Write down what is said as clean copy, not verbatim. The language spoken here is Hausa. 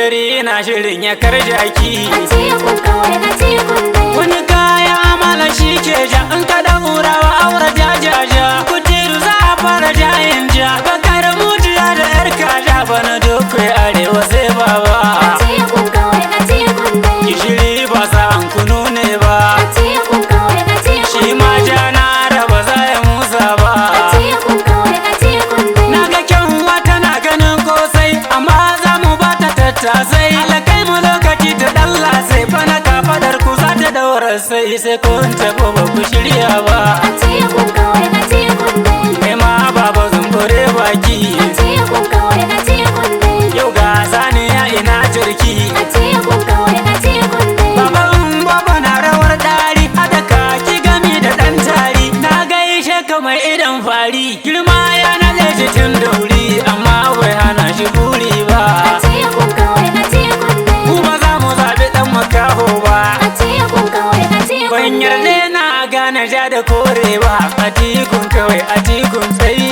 Gishiri na shirin ya karjaki. Atikun kawai, Atikun dai. Wani kaya amala shi ke ja, in ka daurawa aure jajaja. Kutiru za a fara jayin ja, bakar mujiya da yar kaja, bana dokai arewa sai baba. Atikun kawai, Atikun dai. Gishiri ba sa an kunu ne ba, Atikun kawai, Atikun shi ma ja na da ba za ya musa ba. Atikun kawai, Atikun dai. Na ga kyanwa tana ganin kosai, amma za mu ba ta tattasai. Alakai mu lokaci ta dalla sai bana kafadar ku za ta daura sai sai kun tafi ba ku shirya ba. Atikun kawai, Atikun dai. Kai ma baba zumbure baki, Atikun kawai, Atikun dai. yau ga saniya ina jirki. Atikun kawai, Atikun dai. Baban baba na rawar dari, hada kaki gami da ɗan tari. Na gaishe ka mai idan fari, girma ya naɗe shi tun dauri, amma bai hana shi buri ba. Atikun kawai, Atikun dai. Mu ba za mu zaɓi ɗan makaho ba. Atikun kawai, Atikun Ban dai. yarda na gane ja da kore ba. Atikun kawai, Atikun tsayi.